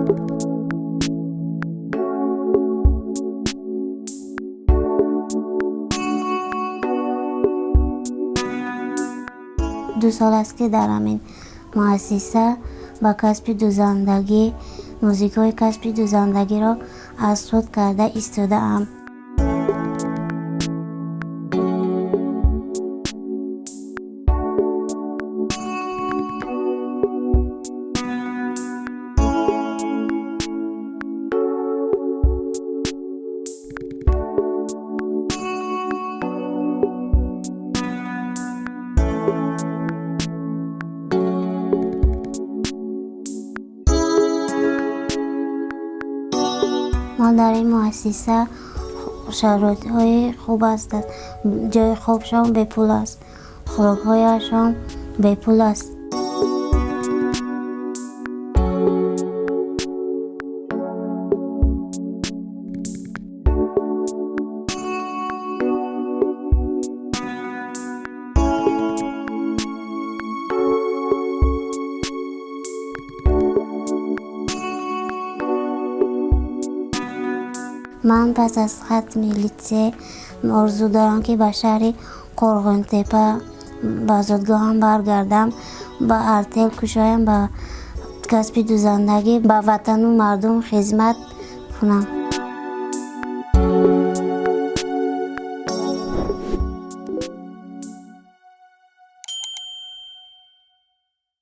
2 сол аст, ки дар ҳамин муассиса ба касби дӯзандагӣ, нозикиҳои касби дӯзандагиро аз худ карда истодаам. Мо дар ин муассиса шароитҳои хуб аст. Ҷои хобшон бепул аст, хӯрокҳояшон бепул аст. Ман пас аз хатми литсей орзу дорам, ки ба шаҳри Қӯрғонтеппа, ба зодгоҳам баргардам, ба артел кушоям, ба касби дӯзандагӣ ба ватану мардум хизмат кунам.